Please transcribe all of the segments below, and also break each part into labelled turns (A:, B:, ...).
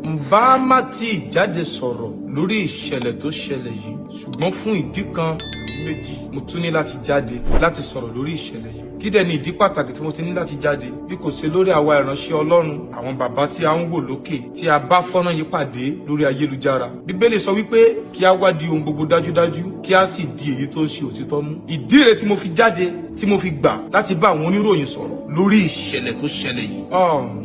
A: Ǹbá má tí ì jáde sọ̀rọ̀ lórí ìṣẹ̀lẹ̀ tó ṣẹlẹ̀ yìí, ṣùgbọ́n fún ìdí kan méjì, mo tún ní láti jáde láti sọ̀rọ̀ lórí ìṣẹ̀lẹ̀ yìí. Kí dẹ̀ ni ìdí pàtàkì tí mo ti ní láti jáde bí kò ṣe lórí àwa ìránṣẹ́ Ọlọ́run, àwọn bàbá tí a ń wò lókè, tí a bá fọ́nrán yìí pàdé lórí ayélujára? Bíbélì sọ wípé kí a wádìí ohun gbogbo dájúdájú, kí a sì di èyí tó ń ṣe òtítọ́ mú. Ìdí rẹ̀ tí mo fi jáde, tí mo fi gbà láti bá àwọn oníròyìn sọ̀rọ̀ lórí ìṣẹ̀lẹ̀ tó ṣẹlẹ̀ yìí.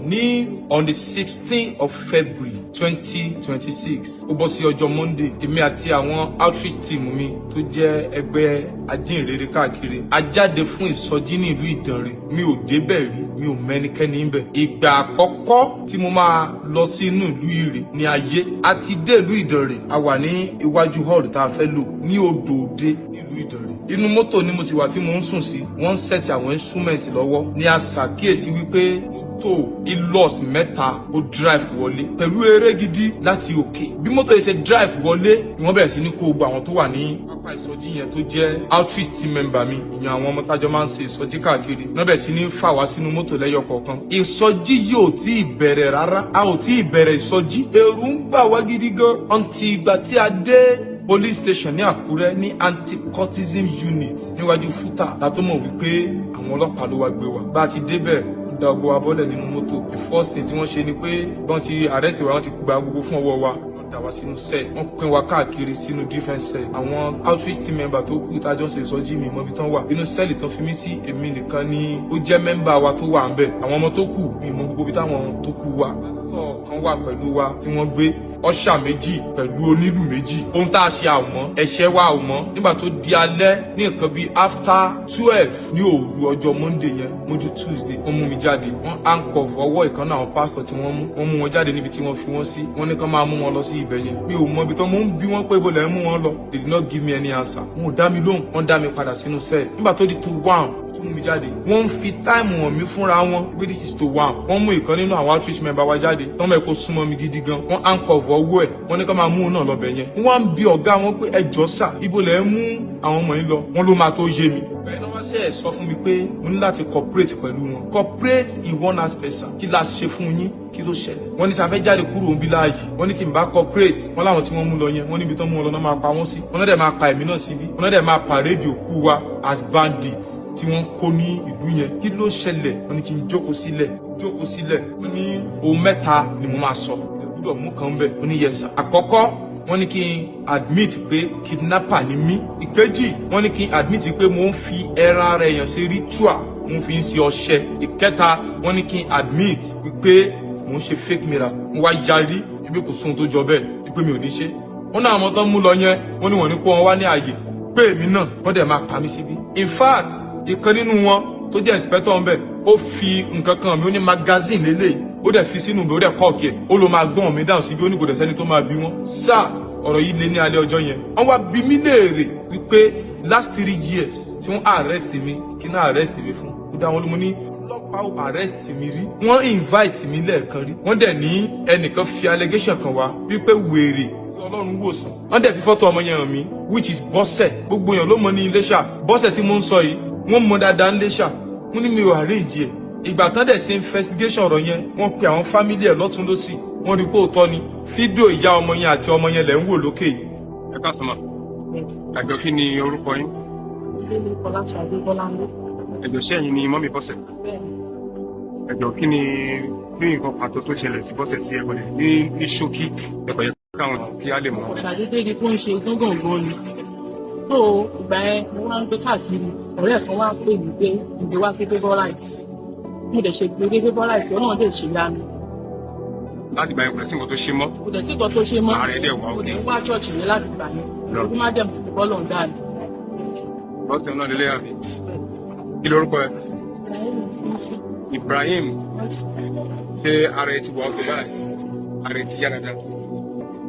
A: Ní on the 16 of February 2026, ó bọ́ sí ọjọ́ Monday, èmi àti àwọn outreach team mi tó jẹ́ ẹgbẹ́ ajínrere káàkiri, a jáde fún ìsọjí ní ìlú Ìdànrè. Mi ò débẹ̀ rí, mi ò mẹ́nikẹ́ni níbẹ̀. Ìgbà àkọ́kọ́ tí mo máa lọ sí inú ìlú Ìrè ní ayé. A ti dé ìlú Ìdànrè, a wà ní iwájú hall tá a fẹ́ lò ní odò òde nílùú Ìdànrè. Inú mọ́tò ni mo ti wà tí mo ń sùn sí. Wọ́n ń set àwọn instrument lọ́wọ́ ní a ṣàkíyèsí wípé mọ́tò Hilux mẹ́ta ó drive wọlé pẹ̀lú eré gidi láti òkè. Bí mọ́tò yìí ṣe drive wọlé ni wọ́n bẹ̀rẹ̀ sí ní kó gbogbo àwọn tó wà ní pápá ìsọjí yẹn tó jẹ́ outreach team member mi, ìyẹn àwọn ọmọ tájọ máa ń ṣe ìsọjí káàkiri, wọ́n bẹ̀rẹ̀ sí ní fà wá sínú mọ́tò lẹ́yọ kọ̀ọ̀kan. Ìsọjí yìí ò tí ì bẹ̀rẹ̀ rárá, a ò tí ì bẹ̀rẹ̀ ìsọjí. Ẹ̀rù ń bà wá gidi gan. Until ìgbà tí a dé police station ní Àkúrẹ́, ní anti-cultism unit níwájú fúta, la tó mọ̀ wípé àwọn ọlọ́pàá ló wá gbé wa. Bá a ti débẹ̀, da ọgbọ wa bọ́lẹ̀ nínú mọ́tò. The first thing tí wọ́n ṣe ni pé wọ́n ti arrest wa, wọ́n ti gba gbogbo fún ọwọ́ wa, wọ́n dà wá sínú cell, wọ́n pín wa káàkiri sínú different cell. Àwọn outreach team member tó kù tájọ́ ṣe ìsọjí, mi mọ́ ibi tán wà. Inú cell tán fi mí sí, èmi nìkan ni ó jẹ́ member wa tó wà ń bẹ̀. Àwọn ọmọ tó kù, mi mọ gbogbo ibi táwọn tó kù wà. Pásítọ̀ kan wà pẹ̀lú wa tí wọ́n gbé, usher méjì pẹ̀lú onílù méjì. Ohun tá a ṣe àmọ́, ẹ̀ṣẹ̀ wa ò mọ́. Nígbà tó di alẹ́, ní nǹkan bíi after 12 ní òru ọjọ́ Monday yẹn mójú Tuesday, wọ́n mú mi jáde. Wọ́n handcuff ọwọ́ ìkan náà àwọn pásítọ̀ tí wọ́n mú. Wọ́n mú wọn jáde níbi tí wọ́n fi wọ́n sí. Wọ́n ní kán máa mú wọn lọ sí ibẹ̀ yẹn. Mi ò mọ ibi tó mú ń bí wọ́n pé ibo lẹ̀ ń mú wọn lọ. They did not give me any answer. Wọn ò dá mi lóhùn. Wọ́n dá mi padà sínú cell. Nígbà tó di to 1, tún mú mi jáde. Wọ́n ń fi time hàn mí fúnra wọn pé this is to 1. Wọ́n mú ìkan nínú àwọn outreach member wa jáde tọ́mọ̀ ẹ̀ kó súnmọ́ mi gidi gan. Wọ́n handcuff ọwọ́ ẹ̀, wọ́n ní ká máa mú un náà lọ́bẹ̀ yẹn. Wọ́n á ń bi ọ̀gá wọn pé, "Ẹ jọ̀ọ́ sà, ibo lẹ̀ ń mú àwọn ọmọ yìí lọ?" Wọ́n ló máa tó yé mi. Bẹ́ẹ̀ náà wọ́n ṣe ẹ̀ sọ fún mi pé mo ní láti cooperate pẹ̀lú wọn. Cooperate in one aspect, sir. Kí la ṣe fún yín? Kí ló ṣẹlẹ̀? Wọ́n ní sàfẹ́ jáde kúrò ń bí láàyè. Wọ́n ní tí n bá cooperate, wọ́n láwọn tí wọ́n mú lọ yẹn, wọ́n níbi tán mú wọn lọ náà máa pa wọ́n sí. Wọ́n náà dẹ̀ máa pa ẹ̀mí náà síbí. Wọ́n náà dẹ̀ máa parade òkú wa as bandits tí wọ́n kó ní ìlú yẹn. Kí ló ṣẹlẹ̀? Wọ́n ní kí n jókòó sílẹ̀, jókòó sílẹ̀. Wọ́n ní ohun mẹ́ta ni mo máa sọ, gbọ́dọ̀ mú kan bẹ̀. Wọ́n ní yes sir. Àkọ́kọ́, wọ́n ní kí n admit pé kidnapper ni mí. Ìkejì, wọ́n ní kí n admit pé mo ń fi ẹran ara èèyàn ṣe ritual, mo fi ń ṣe ọṣẹ. Ìkẹta, wọ́n ní kí n admit wípé mo ń ṣe fake miracle. Mo wá yarí ibi kò sóhun tó jọ bẹ́ẹ̀, wípé mi ò ní ṣe. Wọ́n náà àwọn tó ń mú lọ yẹn, wọ́n ní wọ́n ní kó wọn wá ní ààyè, pé èmi náà wọ́n dẹ̀ máa pa mí síbí. In fact, ìkan nínú wọn tó jẹ́ inspector ń bẹ̀, ó fi nǹkan kan mi, ó ní magazine lélẹ́yìí, ó dẹ̀ fi sínú ìwé, ó dẹ̀ cork ẹ̀, ó ló máa gun mi dáhùn síbi. Ó ní kò dẹ̀ sẹ́ni tó máa bí wọ́n. Sáà ọ̀rọ̀ yìí lé ní alẹ́ ọjọ́ yẹn. Wọ́n wá bí mí léèrè wípé last 3 years tí wọ́n arrest mi, kí náà arrest mi fún? Ó dá wọn ló, mo ní ọlọ́pàá ò arrest mi rí. Wọ́n invite mi lẹ́ẹ̀kan rí. Wọ́n dẹ̀ ní ẹnìkan fi allegation kan wá wípé wèrè tí Ọlọ́run wò sàn. Wọ́n dẹ̀ fi fọ́tò ọmọ yẹn hàn mí, which is Bọ́sẹ̀. Gbogbo èèyàn ló mọ̀ ní Iléṣà. Bọ́sẹ̀ tí mo ń sọ yìí, wọ́n mọ̀ dáadáa ní Iléṣà. Wọ́n ní mi ò arrange ẹ̀. Ìgbà tán dẹ̀ ṣe investigation ọ̀rọ̀ yẹn, wọ́n pe àwọn family ẹ̀ lọ́tún lọ́sì, wọ́n rí pé òótọ́ ni. Fídíò ìyá ọmọ yẹn àti ọmọ yẹn lẹ̀ ń wò lókè yìí.
B: Ẹ káàsán mà. Àjọ, kí ni orúkọ yín?
C: Délé Fọláṣadé Bọ́láńlé.
B: Ẹ jọ̀ọ́, ṣé ẹ̀yin ni mummy Bọ́sẹ̀?
C: Bẹ́ẹ̀ni.
B: Ẹ jọ̀ọ́, kí ni nǹkan pàtó tó ṣẹlẹ̀ sí Bọ́sẹ̀ tí ẹ kọ́ ní ṣókí, ẹ kọ̀ yẹ káwọn kí á lè mọ̀?
C: Kò ṣàdédé ni tó ń ṣe gángangan ni. Tó ìgbà yẹn, mo wá ń gbé káàkiri. Ọ̀rẹ́ kan wá pè mí pé ìgbé wá sí Favourite. Mo dẹ̀ ṣe gbé dé Favourite, Ọlọ́run dẹ̀ ṣe yanu.
B: Láti gbà yẹn, kò sí nǹkan tó ṣe mọ́?
C: Kò dẹ̀ sí nǹkan tó ṣe mọ́.
B: Ààrẹ dẹ̀ wá.
C: Mo dẹ̀ ń wá church yẹn láti gbà yẹn.
B: Lord.
C: Ojú má dẹ̀ ti bọ́ lọ́n dáa ni.
B: Bọ́sẹ̀ náà lélẹ́ àbí? Kí lorúkọ ẹ? Ibrahim. Ṣé ara ẹ ti wà ókè báyìí? Ara ẹ ti yá dáadáa?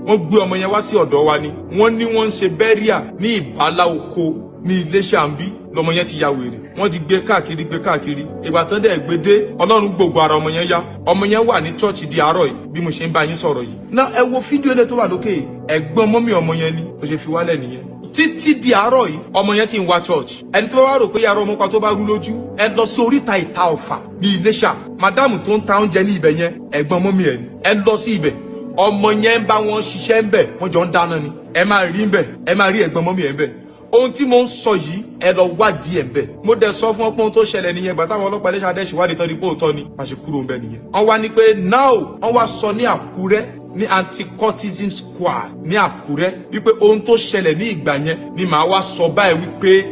A: Wọ́n gbé ọmọ yẹn wá sí ọ̀dọ̀ wa ni. Wọ́n ní wọ́n ń ṣe burial ní Ìbálá Oko ní Iléṣà ń bí lọmọ yẹn ti ya wèrè. Wọ́n ti gbé káàkiri, gbé káàkiri. Ìgbà tán dẹ̀ gbé dé, Ọlọ́run gbogbo ara ọmọ yẹn yá. Ọmọ yẹn wà ní church di àárọ̀ yìí bí mo ṣe ń bá yín sọ̀rọ̀ yìí. Náà ẹ wo fídíò ilé tó wà lókè yìí. Ẹ̀gbọ́n mummy ọmọ yẹn ni bó ṣe fi wálẹ̀ nìyẹn. Títí di àárọ̀ yìí, ọmọ yẹn ti ń wá church. Ẹni tó bá wá rò pé yàrá ọmọ pa tó bá rú lójú, ẹ lọ sí oríta Ìta Ọ̀fà ní Iléṣà. Madam tó ń ta oúnjẹ ní ibẹ̀ yẹn, ẹ̀gbọ́n mummy ẹ̀ ni. Ẹ lọ sí ibẹ̀. Ọmọ yẹn ń bá wọn ṣiṣẹ́ ń bẹ̀, wọ́n jọ ń dáná ni. Ẹ máa rí ń bẹ̀, ẹ máa rí ẹ̀gbọ́n mummy ẹ̀ ń bẹ̀. Ohun tí mo ń sọ yìí, ẹ lọ wádìí ẹ̀ ń bẹ̀. Mo dẹ̀ sọ fún ọpọ́n tó ṣẹlẹ̀ nìyẹn. Gbà táwọn ọlọ́pàá iléeṣẹ́ adẹ́sì wádìí tán ní pé òótọ́ ni, má ṣe kúrò ń bẹ̀ nìyẹn. Wọ́n wá ní pé now, wọ́n wá sọ ní Àkúrẹ́ ní anti-cultism squad ní Àkúrẹ́ wípé ohun tó ṣẹlẹ̀ ní ìgbà yẹn ni màá wá sọ báyìí wípé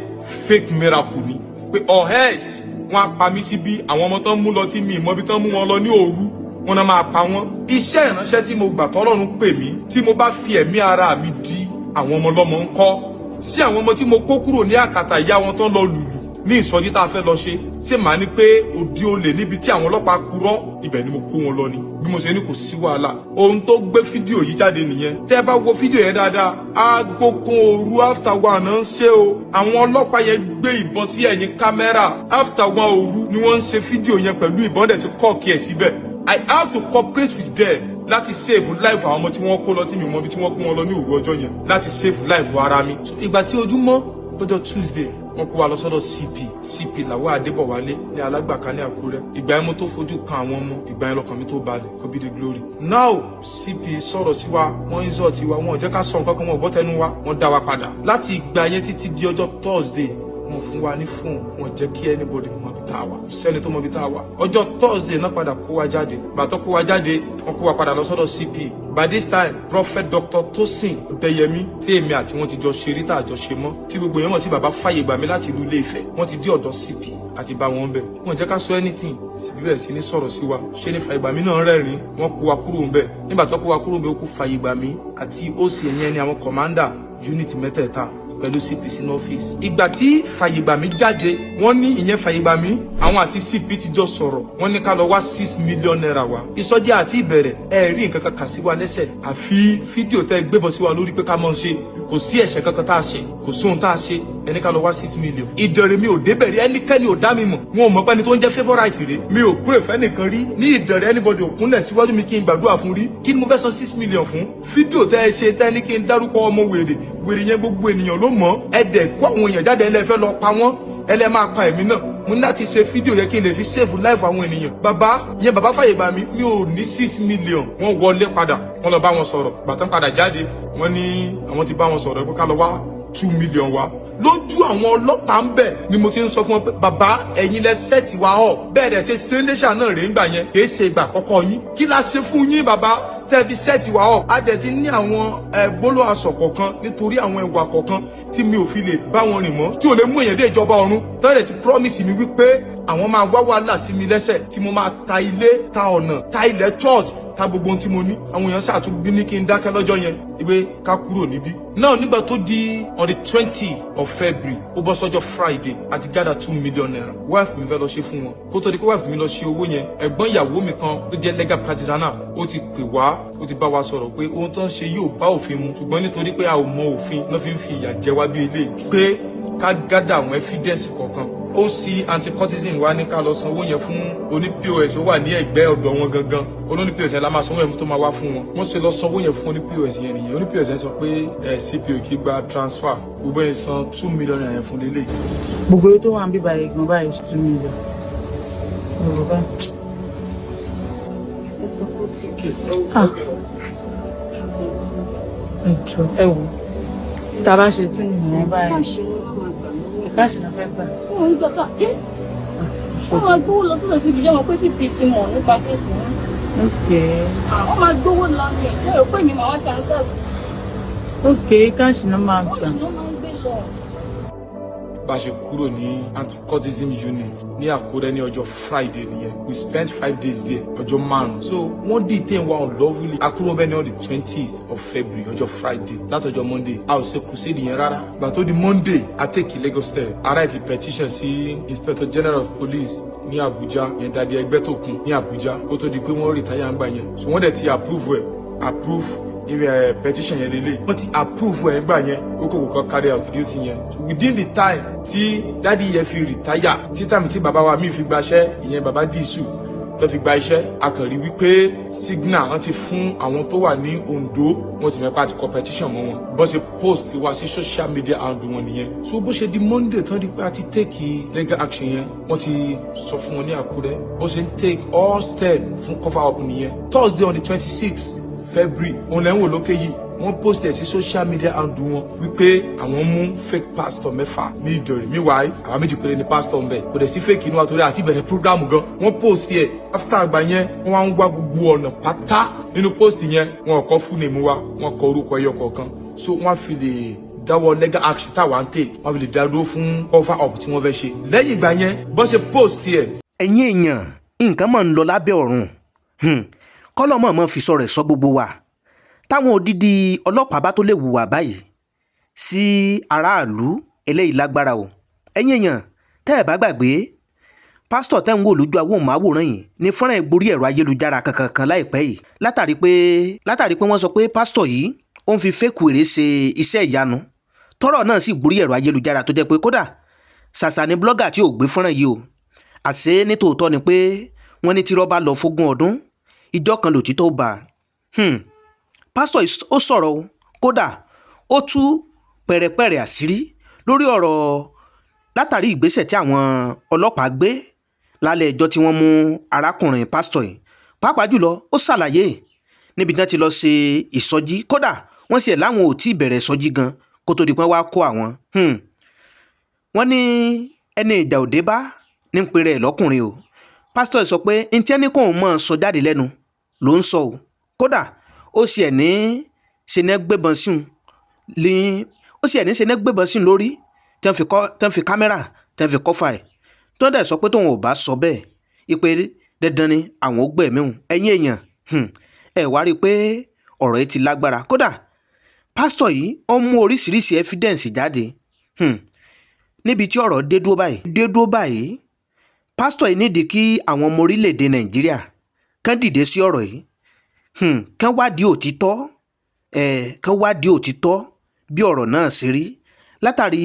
A: fake miracle ni, pé or else wọ́n á pa mí síbí. Àwọn ọmọ tán mú lọ tí mi ìmọ̀ bí tán mú wọn lọ ní òru, wọn náà máa pa wọ́n. Iṣẹ́ ìránṣẹ́ tí mo gbà tọ́lọ́run pè mí, tí mo bá fi ẹ̀mí ara mi di àwọn ọmọ ọlọ́mọ ń kọ́ sí àwọn ọmọ tí mo kó kúrò ní àkàtà ìyá wọn tán lọ lùlù ní ìsọjí tá a fẹ́ lọ ṣe, ṣé màá ní pé òdi olè níbi tí àwọn ọlọ́pàá purọ́ ibẹ̀ ni mo kó wọn lọ ni? Bí mo ṣe ní kò sí wàhálà, ohun tó gbé fídíò yìí jáde nìyẹn. Tẹ́ ẹ bá wo fídíò yẹn dáadáa, aago kan òru, after 1 náà ń ṣe o. Àwọn ọlọ́pàá yẹn gbé ìbọn sí ẹ̀yìn kámẹ́rà. After 1 òru ni wọ́n ń ṣe fídíò yẹn pẹ̀lú ìbọn dẹ̀ ti cock ẹ̀ síbẹ̀. I have to cooperate with them láti save life àwọn ọmọ tí wọ́n kó lọ, tí mi mọ ibi tí wọ́n kó wọn lọ ní òru ọjọ́ yẹn, láti save life ara mi. So, ìgbà tí ojú mọ́ lọ́jọ́ Tuesday, wọ́n kó wa lọ sọ́dọ̀ CP, CP Làwọ̀ Adébọ̀wálé ní Alágbàká ní Àkúrẹ́. Ìgbà yẹn mo tó fojú kan àwọn ọmọ, ìgbà yẹn lọ́kàn mi tó balẹ̀ kó bí the glory. Now, CP sọ̀rọ̀ sí wa, wọ́n ń zọ̀ tiwa, wọn ò jẹ́ ká sọ nǹkan kan, wọn ò gbọ́ tẹnu wa, wọ́n dá wa padà. Láti ìgbà yẹn títí di ọjọ́ Thursday, wọn fún wa ní fóònù, wọn jẹ́ kí anybody mọ ibi tá a wà. Kò sẹ́ni tó mọ ibi tá a wà. Ọjọ́ Thursday náà padà kó wa jáde. Gbàtọ́ kó wa jáde, wọ́n kó wa padà lọ sọ́dọ̀ CP. By this time, Prophet Dr. Tosin Ọdẹyẹmí, tí èmi àti wọn ti jọ ṣe rí tá a jọ ṣe mọ́, tí gbogbo yẹn mọ̀ sí Bàbá Fàyè Gbà Mí láti ìlú Ilé Ifẹ̀, wọ́n ti dé ọ̀dọ̀ CP àti bá wọn bẹ̀. Wọ́n jẹ́ ká sọ anything. CP bẹ̀rẹ̀ sí ní sọ̀rọ̀ sí wa, ṣé ní Fàyè Gbà Mí náà rẹ́rìn. Wọ́n kó wa kúrò ń bẹ̀. Nígbà tó kó wa kúrò ń bẹ̀, ó kú Fàyè Gbà Mí àti OC ẹ̀yẹn ní àwọn commander unit mẹ́tẹ̀ẹ̀ta pẹ̀lú CP sínú ọ́fíìsì. Ìgbà tí Fàyègbàmí jáde, wọ́n ní ìyẹn Fàyègbàmí, àwọn àti CP ti jọ sọ̀rọ̀. Wọ́n ní ká lọ wá ₦6 million wá. Ìsọjí àti ìbẹ̀rẹ̀, ẹ rí nǹkan kan kà sí wa lẹ́sẹ̀ àfi fídíò tẹ́ gbébọn sí wa lórí pé ká mọ̀ ṣe. Kò sí ẹ̀ṣẹ̀ kankan tá a ṣe, kò sóhun tá a ṣe. Ẹni ká lọ wá 6 million. Ìdẹ̀rẹ̀ mi ò débẹ̀ rí, ẹnikẹ́ni ò dá mi mọ̀. Wọn ò mọ̀ pé ẹni tó ń jẹ́ Favourite rè. Mi ò pray fẹ́nìkan rí ní Ìdẹ̀rẹ̀. Anybody ò kúnlẹ̀ síwájú mi kí n gbàdúrà fún rí. Kí ni mo fẹ́ san 6 million fún? Fídíò tẹ́ ẹ ṣe, tẹ́ ẹ ní kí n dárúkọ ọmọ wèrè wèrè yẹn, gbogbo ènìyàn ló mọ̀. Ẹ dẹ̀ kó àwọn èèyàn jáde, ẹ lẹ́ fẹ́ lọ pa wọ́n, ẹ lẹ́ máa pa èmi náà. Mo ní láti ṣe fídíò yẹn kí n lè fi save life àwọn ènìyàn. Bàbá yẹn, Bàbá Fàyè Gbà Mí, mi ò ní 6 million. Wọ́n wọlé padà, wọ́n lọ bá wọn sọ̀rọ̀. Bàtán padà jáde, wọ́n ní àwọn ti bá wọn sọ̀rọ̀ pé ká lọ wá 2 million wá. Lójú àwọn ọlọ́pàá ń bẹ̀ ni mo ti ń sọ fún wọn pé bàbá, ẹ̀yin lẹ set wa ọ̀ bẹ́ẹ̀ dẹ̀ ṣe ṣe náà rèé ń gbà yẹn, kì í ṣe ìgbà àkọ́kọ́ yín. Kí la ṣe fún yín, bàbá, tẹ́ fi set wa ọ̀? A dẹ̀ ti ní àwọn gbólóhùn aṣọ kọ̀ọ̀kan nítorí àwọn ìwà kọ̀ọ̀kan tí mi ò fi lè bá wọn rìn mọ́, tí ò lè mú èèyàn dé ìjọba ọ̀run. Tẹ́lẹ̀ ti promise mi wípé àwọn máa wá wàhálà sí mi lẹ́sẹ̀, tí mo máa ta ilé, ta ọ̀nà, ta ilẹ̀ church, ta gbogbo ohun tí mo ní. Àwọn èèyàn ṣàtúnbí ní kí n dákẹ́ lọ́jọ́ yẹn ìwé ká kúrò níbí. Náà nígbà tó di on the 20 of February, ó bọ́ sọ́jọ́ Friday, àti gather ₦2 million. Wife mi fẹ́ lọ ṣe fún wọn. Kó tó di pé wife mi lọ ṣe owó yẹn, ẹ̀gbọ́n ìyàwó mi kan tó jẹ́ legal practitioner, ó ti pè wá, ó ti bá wa sọ̀rọ̀ pé ohun tó ń ṣe yóò bá òfin mu, ṣùgbọ́n nítorí pé a ò mọ òfin náà fi ń fi ìyà jẹ wá bí eléyìí, pé ká gather àwọn evidence kọ̀ọ̀kan. Ó sí anti-cultism wa ní ká lọ sanwó yẹn fún oní POS ó wà ní ẹ̀gbẹ́ ọ̀dọ̀ wọn gangan. Olóní POS yẹn la máa sanwó yẹn fún tó máa wá fún wọn. Wọ́n ṣe lọ sanwó yẹn fún oní POS yẹn nìyẹn. Oní POS yẹn sọ pé ẹ CPO kì í gba transfer. Gbogbo yẹn san ₦2 million yẹn fún lélẹ̀.
C: Gbogbo owó tó wà ń bíbá yìí gan báyìí, 2 million ọ̀rọ̀ báyìí. Ah, ẹ jọ, ẹ wò, tá a bá ṣe 2 million báyìí,
D: Cash ni wọ́n máa gbà lọ́wọ́.
C: Cash náà fẹ́ gbà.
D: Wọ́n ń gbà ká ẹ́, wọ́n máa gbówó lọ sọ́dọ̀ síbi jẹ́ wọn pé CP ti mọ̀ nípa case yẹn. Wọ́n máa gbówó lọ ní ṣé o pé mi máa wá transfer sí.
C: Ok, cash náà máa gbà.
D: Cash ló máa ń gbé lọ.
A: Bá a ṣe kúrò ní anti-cultism unit ní Àkúrẹ́ ní ọjọ́ Friday nìyẹn. We spent 5 days there, ọjọ́ 5. So wọ́n detain wa unlawfully. Akúrò bẹ́ẹ̀ ní on the 20th of February, ọjọ́ Friday. Látọjọ́ Monday, a ò ṣe crusade yẹn rárá. Gbà tó di Monday, a take Lagos step, a write petition sí Inspector General of Police ní Abuja yẹn, Daddy Ẹgbẹ́tókun ní Abuja, kó tó di pé wọ́n retire ń gbà yẹn. So wọ́n dẹ̀ ti approve ẹ̀, approve ìwé petition yẹn lélẹ̀. Wọ́n ti approve ẹ̀ ńgbà yẹn, ó kò kò carry out duty yẹn. So within the time tí daddy yẹn fi retire, tí time tí bàbá wa míì fi gbaṣẹ́, ìyẹn Bàbá Dísù tó fi gba iṣẹ́, a kàn rí wípé signal wọ́n ti fún àwọn tó wà ní Ondo, wọ́n ti mẹ́pà àti competition mọ́ wọn. Bó ṣe post wá sí social media handle wọn nìyẹn. So bó ṣe di Monday tán di pé a ti take legal action yẹn, wọ́n ti sọ fún wọn ní Àkúrẹ́, bó ṣe ń take all step fún cover up nìyẹn. Thursday on the 26 February, òun lẹ́ ń wò lókè yìí. Wọ́n post ẹ̀ sí social media handle wọn wípé àwọn mú fake pastor mẹ́fà ní Ìdànrè. Meanwhile, àwa méjì péré ní pastor ń bẹ̀, kò dẹ̀ sí fake inú wa torí àti ìbẹ̀rẹ̀ program gan. Wọ́n post ẹ̀. After àgbà yẹn, wọ́n wá ń wá gbogbo ọ̀nà pátá. Nínú post yẹn, wọn kọ full name wa, wọn kọ orúkọ ẹyọ kọ̀ọ̀kan, so wọ́n fi lè dáwọ́ legal action táwa ń tè, wọ́n fi lè dá dúró fún cover up tí wọ́n fẹ́ ṣe. Lẹ́yìn ìgbà yẹn, bọ́n ṣe post ẹ̀.
E: Ẹ̀yin èèyàn, nǹkan máa ń lọ lábẹ́ ọ̀run. Kọ́lọ́mọ̀ mọ́ fi sọ rẹ̀ sọ gbogbo wa. Táwọn odidi ọlọ́pàá bá tó lè hùwà báyìí sí aráàlú, eléyìí lágbára o. Ẹ̀yin èèyàn, tẹ́ ẹ̀ bá gbàgbé, pásítọ̀ tẹ́ ń wò lójú awóhùnmáwòrán yìí ní fọ́nrán ìgborí ẹ̀rọ ayélujára kankan láìpẹ́ yìí, látàrí pé wọ́n sọ pé pásítọ̀ yìí ó ń fi fake wèrè ṣe iṣẹ́ ìyanu. Tọ́rọ̀ náà sì gborí ẹ̀rọ ayélujára, tó jẹ́ pé kódà ṣàṣà ni blogger tí ò gbé fọ́nrán yìí o. Àṣé nítòótọ́ ni pé wọ́n ní tírọ́ bá lọ fógún ọdún, ìjọ kan lòtítọ́ bá a. Pásítọ̀ yìí ó sọ̀rọ̀ o. Kódà ó tú pẹ̀rẹ̀pẹ̀rẹ̀ àṣírí lórí ọ̀rọ̀ látàrí ìgbésẹ̀ tí àwọn ọlọ́pàá gbé lálẹ́ ẹjọ́ tí wọ́n mú arákùnrin pásítọ̀ yìí. Pàápàá jùlọ, ó ṣàlàyé níbi tí wọ́n ti lọ ṣe ìsọjí. Kódà wọ́n sì ẹ̀ láwọn ò tí ì bẹ̀rẹ̀ ìsọjí gan kó tó di pé wọ́n wá kó àwọn. Wọ́n ní ẹni ìjà òde bá ní pèrè ẹ̀ lọ́kùnrin o. Pásítọ̀ sọ pé ntí ẹni kóun mọ̀ sọ jáde lẹ́nu ló ń sọ o. Kódà ó sì ẹ̀ ní ṣe ní gbébọn sí un ní, ó sì ẹ̀ ní ṣe ní gbébọn sí un lórí, tí wọ́n fi kámẹ́rà tí wọ́n fi cover ẹ̀, tí wọ́n dẹ̀ sọ pé tóun ò bá sọ bẹ́ẹ̀, ipe dandan ni àwọn ó gbẹ̀mí òun. Ẹ̀yin èèyàn, ẹ wá rí i pé ọ̀rọ̀ yìí ti lágbára. Kódà pásítọ̀ yìí, ó mú oríṣiríṣi evidence jáde. Níbi tí ọ̀rọ̀ dé dúró báyìí, pásítọ̀ yìí nídìí kí àwọn ọmọ orílẹ̀-èdè Nàìjíríà kán dìde sí ọ̀rọ̀ yìí, kán wádìí òtítọ́ ẹ̀, kán wádìí òtítọ́ bí ọ̀rọ̀ náà ṣe rí, látàrí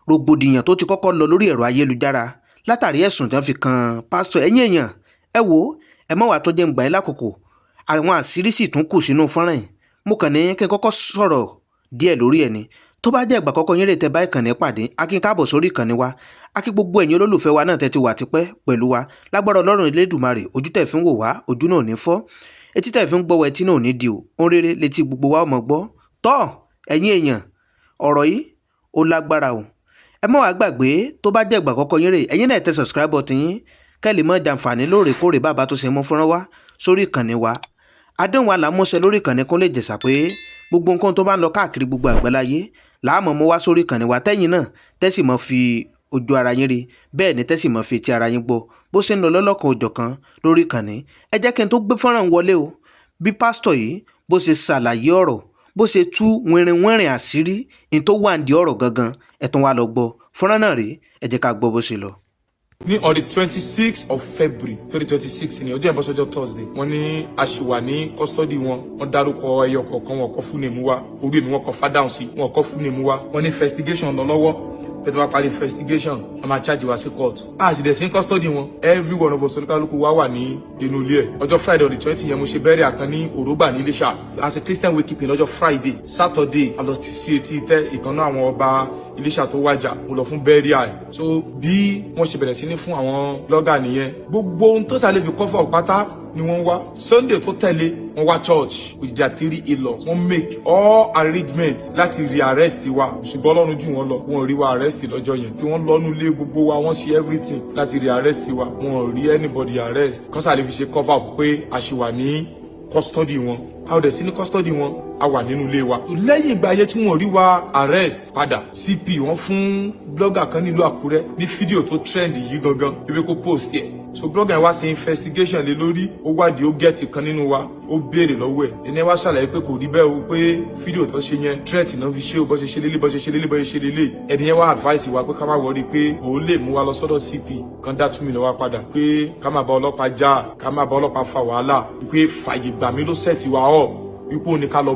E: rògbòdìyàn tó ti kọ́kọ́ lọ lórí ẹ̀rọ ayélujára látàrí ẹ̀sùn tí wọ́n fi kan pásítọ̀. Ẹ̀yin èèyàn, ẹ wò ó, ẹ mọ̀ wá tó jẹ́ ń gbà yín lákòókò. Àwọn àṣírí sì tún kù sínú fọ́nrán yìí. Mo kàn ní kí n kọ́kọ́ sọ̀rọ̀ díẹ̀ lórí ẹ̀ ni. Tó bá jẹ́ ìgbà àkọ́kọ́ yín rè tẹ́ bá ìkànnì pàdé, a kí káàbọ̀ sórí ìkànnì wa. A kí gbogbo ẹ̀yin olólùfẹ́ wa náà tẹ́ ti wà tipẹ́ pẹ̀lú wa. Lágbára Ọlọ́run Elédùmarè, ojú tẹ̀ fi ń wò wá, ojú náà ò ní fọ́. Etí tẹ̀ fi ń gbọ́ wa, etí náà ò ní di o. Ohun rere létí gbogbo wa ó mọ̀ gbọ́. Tọ́ ẹ̀yin èèyàn, ọ̀rọ̀ yìí ó lágbára o. Ẹ má wàá gbàgbé, tó bá jẹ́ ìgbà àkọ́kọ́ yín rè, ẹ̀yin náà tẹ subscribe button yín, kẹ́ lè mọ́ jàǹfààní lóòrèkóòrè bàbá tó ṣe mú fọ́nrán wá sórí ìkànnì wa. Àdéhùn wa là ń múṣẹ lórí ìkànnì Kúnlé Ìjẹ̀ṣà pé gbogbo nǹkan tó bá ń lọ káàkiri gbogbo àgbáláyé làá mọ̀ mú wá sórí ìkànnì wa, tẹ́yìn náà tẹ́sì mọ́ fi ojú ara yín rí, bẹ́ẹ̀ ni tẹ́sì mọ́ fi etí ara yín gbọ́ bó ṣe ń lọ lọ́lọ́kan òjọ̀kan lórí ìkànnì. Ẹ jẹ́ kí n tó gbé fọ́nrán wọlé o, bí pásítọ̀ yìí bó ṣe ṣàlàyé ọ̀rọ̀, bó ṣe tú wìnrìnwìnrìn àṣírí ní tó wà ní ọ̀rọ̀ gangan, ẹ tún wá lọ gbọ́ fọ́nrán náà rèé. Ẹ jẹ́ ká gbọ́ bó ṣe lọ.
A: Ní on the 26th of February 2026, ní ọjọ́ ìbọ́sọ́jọ́ Thursday, wọ́n ní a ṣì wà ní custody wọn. Wọ́n dárúkọ ẹyọ kọ̀ọ̀kan, wọn kọ full name wa. Orí èmi, wọn kọ fádàhùn sí, wọn kọ full name wa. Wọ́n ní investigation lọ lọ́wọ́ pẹ̀tẹ́, bá parí investigation, wọ́n máa charge wa sí court. A sì dẹ̀ sí custody wọn. Every one of us, oníkálukú wa wà ní inú ilé ẹ̀. Ọjọ́ Friday on the 20 yẹn, mo ṣe burial kan ní Òrógbà ní Iléṣà as a Christian wake keeping lọ́jọ́ Friday. Saturday, a lọ sí etí tẹ́ ìkànnà àwọn ọba Iléṣà tó wájà, mo lọ fún burial. So bí wọ́n ṣe bẹ̀rẹ̀ sí ní fún àwọn blogger nìyẹn. Gbogbo ohun tó sàlẹ̀ fi cover pátá ni wọ́n wá. Sunday tó tẹ̀lé, wọ́n wá church with their three in-laws. Wọ́n make all arrangements láti re-arrest wa, ṣùgbọ́n Ọlọ́run jù wọ́n lọ, wọ́n rí wa arrest lọ́jọ́ yẹn. Tí wọ́n lọ́nu lé gbogbo wa, wọ́n ṣe everything láti re-arrest wa, wọ́n ò rí anybody arrest. Kọ́sà lè fi ṣe cover up pé a ṣì wà ní custody wọn. A ò dẹ̀ sí ní custody wọn, a wà nínú ilé wa. Lẹ́yìn ìgbà yẹn tí wọ́n rí wa arrest padà, CP wọ́n fún blogger kan nílùú Àkúrẹ́ ní fídíò tó trend yìí gangan ibi kó post ẹ̀. So blogger yẹn wá ṣe investigation lé lórí, ó wádìí, ó get kan nínú wa, ó béèrè lọ́wọ́ ẹ̀. Ẹni wá ṣàlàyé pé kò rí bẹ́ẹ̀ o, pé fídíò tó ṣe yẹn, threat náà fi ṣe o, bó ṣe ṣe lélẹ̀, bó ṣe ṣe lélẹ̀, bó ṣe ṣe lélẹ̀. Ẹni yẹn wá advice wa pé ká má worry, pé òun lè mú wa lọ sọ́dọ̀ CP kan dá 2 million wá padà, pé ká má bá ọlọ́pàá já, ká má bá ọlọ́pàá fa wàhálà, pé fàyè gbà mí ló set wa up, wípé òun ni ká lọ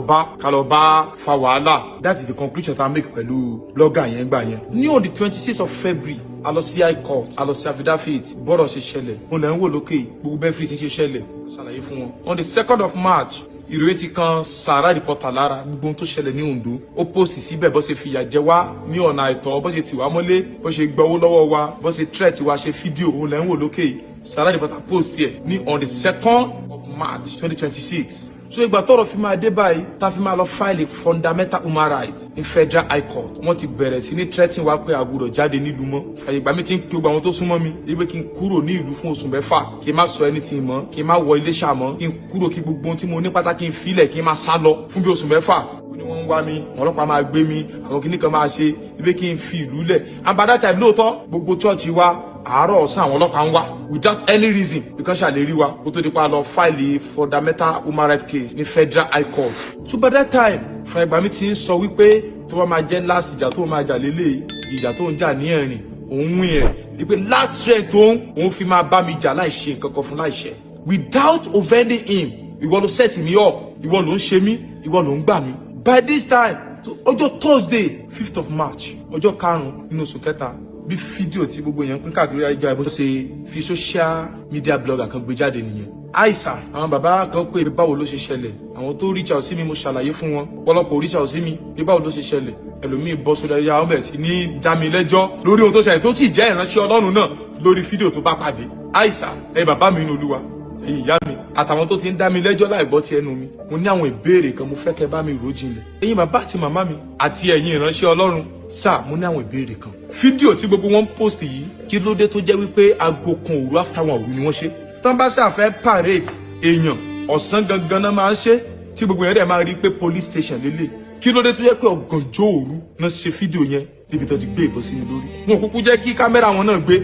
A: bá fa wàhálà. That is the conclusion tá a make pẹ̀lú blogger yẹn gbà yẹn. Ní on the 26th of February, a lọ sí high court, a lọ sí affidavit. Bọ́rọ̀ ṣe ṣẹlẹ̀, mo lẹ́ ń wò lókè. Gbogbo bẹ́ẹ̀ fi ti ṣe ṣẹlẹ̀, ṣàlàyé fún wọn. On the 2nd of March, ìròyìn ti kan Sahara Reporter lára. Gbogbo ohun tó ṣẹlẹ̀ ní Ondo, ó post síbẹ̀, bó ṣe fìyà jẹ wá ní ọ̀nà àìtọ́, bó ṣe tì wá mọ́lé, bó ṣe gbowó lọ́wọ́ wa, bó ṣe threat wa, ṣe fídíò, òun lẹ́ ń wò lókè. Sahara Reporter post ẹ̀ ní on the 2nd of March 2026. So ìgbà tọ́rọ̀ fi máa dé báyìí, tá fi máa lọ file fundamental human rights ní Federal High Court, wọ́n ti bẹ̀rẹ̀ sí ní threatening wa pé a gbọ́dọ̀ jáde nílùú mọ́. Fàyè gbà mí ti ń pe gbogbo àwọn tó súnmọ́ mi wípé kí n kúrò ní ìlú fún oṣù 6, kí n má sọ anything mọ́, kí n má wọ Iléṣà mọ́, kí n kúrò, kí gbogbo ohun tí mo ní pátá kí n filẹ̀, kí n má sá lọ fún bí oṣù 6. Ó ní wọ́n ń wá mi, àwọn ọlọ́pàá máa gbé mi, àwọn kìnnì kan máa ṣe ibi, kí n fi ìlú lẹ̀. And by that time, lóòótọ́, gbogbo church wa, àárọ̀, ọ̀sán, àwọn ọlọ́pàá ń wá without any reason, because ṣàlè rí wa kó tó di pa lọ file fundamental human rights case ní Federal High Court. So by that time, Fàyègbàmí ti ń sọ wípé tó bá máa jẹ́ last ìjà tó máa jà lélẹ̀, ìjà tó ń jà ní ẹ̀rìn òun wí ẹ̀ wípé last strength tó ń òun fi máa bá mi jà láì ṣe nǹkan kan fún láì ṣe, without offending him. Ìwọ ló set me up, ìwọ ló ń ṣe mí, ìwọ ló ń gbà mí. By this time, ọjọ́ Thursday, 5th of March, ọjọ́ karùn-ún nínú oṣù kẹta, bí fídíò tí gbogbo èèyàn pín káàkiri ayélujára bó ṣe fi social media blogger kan gbé jáde nìyẹn. Àìsà àwọn bàbá kan pé báwo ló ṣe ṣẹlẹ̀. Àwọn tó reach out sí mi, mo ṣàlàyé fún wọn. Ọ̀pọ̀lọpọ̀ reach out sí mi bí báwo ló ṣe ṣẹlẹ̀. Ẹlòmíì bọ́ sórí ayélujára, wọn bẹ̀rẹ̀ sí ní dá mi lẹ́jọ́ lórí ohun tó ṣẹlẹ̀, tó sì jẹ́ ìránṣẹ́ Ọlọ́run náà, lórí fídíò tó bá pàdé. Àìsà ẹ bàbá mi nínú Olúwa, ẹ̀yin ìyá mi, àtàwọn tó ti ń dá mi lẹ́jọ́ láì gbọ́ ti ẹnu mi, mo ní àwọn ìbéèrè kan, mo fẹ́ kẹ́ bá mi rò jinlẹ̀. Ẹ̀yin bàbá àti màmá mi àti ẹ̀yin ìránṣẹ́ Ọlọ́run sáà, mo ní àwọn ìbéèrè kan. Fídíò tí gbogbo wọn ń post yìí, kí ló dé tó jẹ́ wípé aago 1 òru, after 1 òru ni wọ́n ṣe? Tán bá ṣàfẹ́ parade èèyàn, ọ̀sán gangan náà máa ń ṣe, tí gbogbo yẹn dẹ̀ máa rí pé police station lélẹ̀. Kí ló dé tó jẹ́ pé ọ̀gànjọ́ òru náà ṣe fídíò yẹn níbi tó ti gbé ìbọn sí mi lórí? Wọn kúkú jẹ́ kí kámẹ́rà wọn náà gbé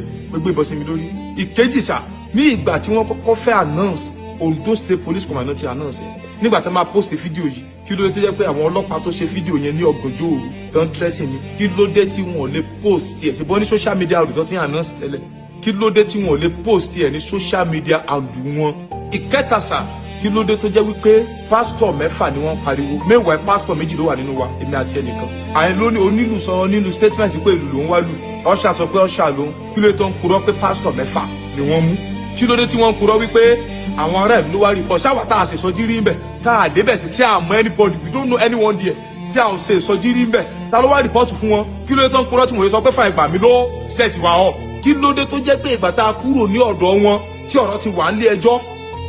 A: ìbọn sí mi lórí. Ìkejì sà, ní ìgbà tí wọ́n kọ́kọ́ fẹ́ announce, Ondo State Police Command ti announce ẹ̀. Nígbà tó máa post fídíò yìí, kí ló dé tó jẹ́ pé àwọn ọlọ́pàá tó ṣe fídíò yẹn ní ọ̀gànjọ́ òru tó ń threaten mi, kí ló dé tí wọn ò lè post ẹ̀? Ṣe bọ́ ní social media handle tó ti announce tẹ́lẹ̀? Kí ló dé tí wọn ò lè post ẹ̀ ní social media handle wọn? Ìkẹta sà, kí ló dé tó jẹ́ wípé pásítọ̀ mẹ́fà ni wọ́n pariwo? Mẹ́wàá, pásítọ̀ méjì ló wà nínú wa, èmi àti ẹnìkan. Àyìn ló ní onílù sọ nínú statement pé ìlú ló ń wá lù, ọ̀ṣà sọ pé ọ̀ṣà ló ń. Kí ló dé tó ń purọ́ pé pásítọ̀ mẹ́fà ni wọ́n mú? Kí ló dé tí wọ́n ń purọ́ wípé àwọn ará ìlú ló wá rí pọ̀ ṣáwà tá a ṣe sọjí rí ń bẹ̀, tá a débẹ̀ sí, tí a mọ anybody, we don't know anyone there, tí a ò ṣe ìsọjí rí ń bẹ̀? Ta ló wá report fún wọn? Kí ló dé tó ń purọ́ tí wọ́n sọ pé Fàyègbà mi ló set wa up? Kí ló dé tó jẹ́ pé ìgbà tá a kúrò ní ọ̀dọ̀ wọn, tí ọ̀rọ̀ ti wà nílé ẹjọ́,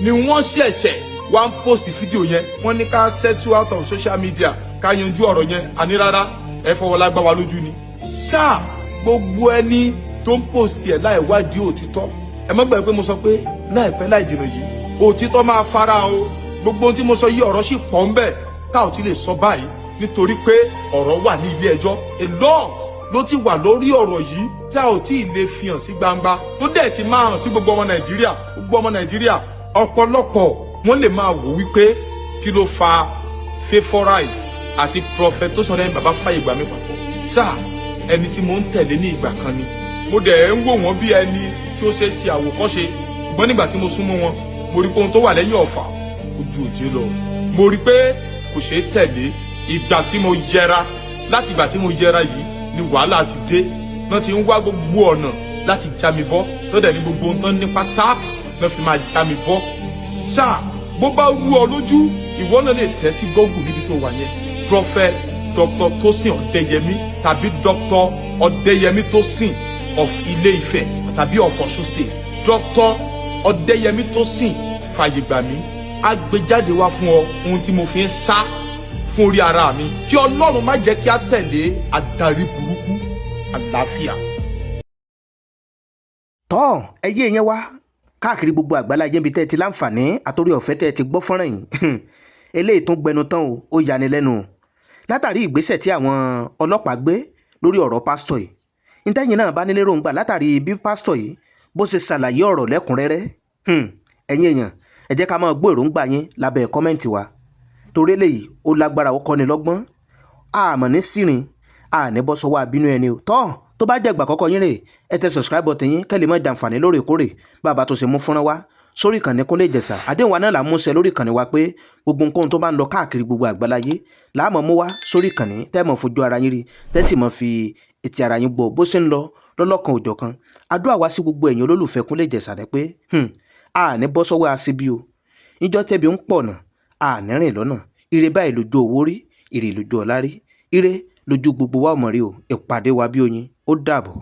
A: ni wọ́n ṣẹ̀ṣẹ̀ wá ń post fídíò yẹn? Wọ́n ní ká settle out of social media, ká yanjú ọ̀rọ̀ yẹn. Àní rárá, ẹ fọwọ́ lágbá wa lójú ni. Sáà gbogbo ẹni tó ń post ẹ̀ láì wádìí òtítọ́, ẹ má gbàgbé pé mo sọ pé láìpẹ́ láì jìnnà yìí, òtítọ́ máa fara o. Gbogbo ohun tí mo sọ yìí, ọ̀rọ̀ sì pọ̀ ń bẹ̀ tá ò ti lè sọ báyìí, nítorí pé ọ̀rọ̀ wà ní ilé ẹjọ́. A lot ló ti wà lórí ọ̀rọ̀ yìí tí a ò tí ì lè fi hàn sí gbangba, tó dẹ̀ ti máa hàn sí gbogbo ọmọ Nàìjíríà. Gbogbo ọmọ Nàìjíríà, ọ̀pọ̀lọpọ̀ wọ́n lè máa wò wípé kí ló fa favourite àti prophet tó sọ̀rọ̀ ẹni bàbá fàyè gbà mí papọ̀. Sáà ẹni tí mo ń tẹ̀lé ní ìgbà kan ni mo dẹ̀ ń wò wọ́n bí ẹni tí ó ṣe é ṣe àwòkọ́ṣe, ṣùgbọ́n nígbà tí mo súnmọ́ wọn, mo rí pé ohun tó wà lẹ́yìn ọ̀fà ojú òjé lọ. Mo rí pé kò ṣeé tẹ̀lé. Ìgbà tí mo yẹra, láti ìgbà tí mo yẹra yìí ni wàhálà ti dé náà, ti ń wá gbogbo ọ̀nà láti já mi bọ́, tó dẹ̀ ní gbogbo ohun tán ní pátá náà fi máa já mi bọ́. Sáà bó bá rú ọ lójú, ìwọ náà lè tẹ̀ sí Google níbi tó wà yẹn, Prophet Dr. Tosin Ọ̀dẹ́yẹmí tàbí Dr. Ọ̀dẹ́yẹmí Tosin of Ilé-Ifẹ̀ tàbí of Ọ̀ṣun State, Dr. Ọ̀dẹ́yẹmí Tosin Fàyègbàmí, á gbé jáde wá fún ọ ohun tí mo fi ń sá fún orí ara mi. Kí Ọlọ́run má jẹ́ kí á tẹ̀lé adarí burúkú. Àlàáfíà.
E: Tọ́ ẹyẹ yẹn wá káàkiri gbogbo àgbáláyé ibi tẹ́ ẹ ti láǹfààní àtòrí ọ̀fẹ́ tẹ́ ẹ ti gbọ́ fọ́nrán yìí, eléyìí tún gbẹnu tán o. Ó yani lẹ́nu o látàrí ìgbésẹ̀ tí àwọn ọlọ́pàá gbé lórí ọ̀rọ̀ pásítọ̀ yìí. Ntẹ́yìn náà bá nílé ròǹgbà látàrí bí pásítọ̀ yìí bó ṣe ṣàlàyé ọ̀rọ̀ lẹ́kùnrẹ́rẹ́, ẹ̀yin èèyàn, ẹ jẹ́ ká máa gbọ́ èròǹgbà yín lábẹ́ comment wa, torí eléyìí ó lágbára, ó kọ́ni lọ́gbọ́n. Àmọ́ ní sírin àní bọ́ sọ́wọ́ àbínú ẹni o. Tọ́ tó bá jẹ́ ìgbà àkọ́kọ́ yín rè, ẹ tẹ subscribe button yín kẹ́ lè má jàǹfààní lóòrèkóòrè bàbá tó ṣe mú fúnra wá sórí ìkànnì Kúnlé Ìjẹ̀ṣà. Àdéhùn wa náà là ń múṣẹ lórí ìkànnì wa pé gbogbo nǹkan tó bá ń lọ káàkiri gbogbo àgbáláyé làá mọ̀ mú wá sórí ìkànnì, tẹ́ mọ̀ fojú ara yín rí, tẹ́ sì mọ̀ fi etí ara yín gbọ́ bó ṣe ń lọ lọ́lọ́kan òjọ̀kan. Àdúrà wá sí gbogbo ẹ̀yin olólùfẹ́ Kúnlé Ìjẹ̀ṣà ni pé a ní bọ́ sọ́wọ́ aṣíbí o. Níjọ́ tẹ́bi ń pọ̀ náà, a ní rìn lọ́nà. Ire báyìí lójú owó rí, ire lójú ọlá rí, ire lójú gbogbo wa ọmọ rí o. Ìpàdé wa bí oyin. Ó dàbọ̀.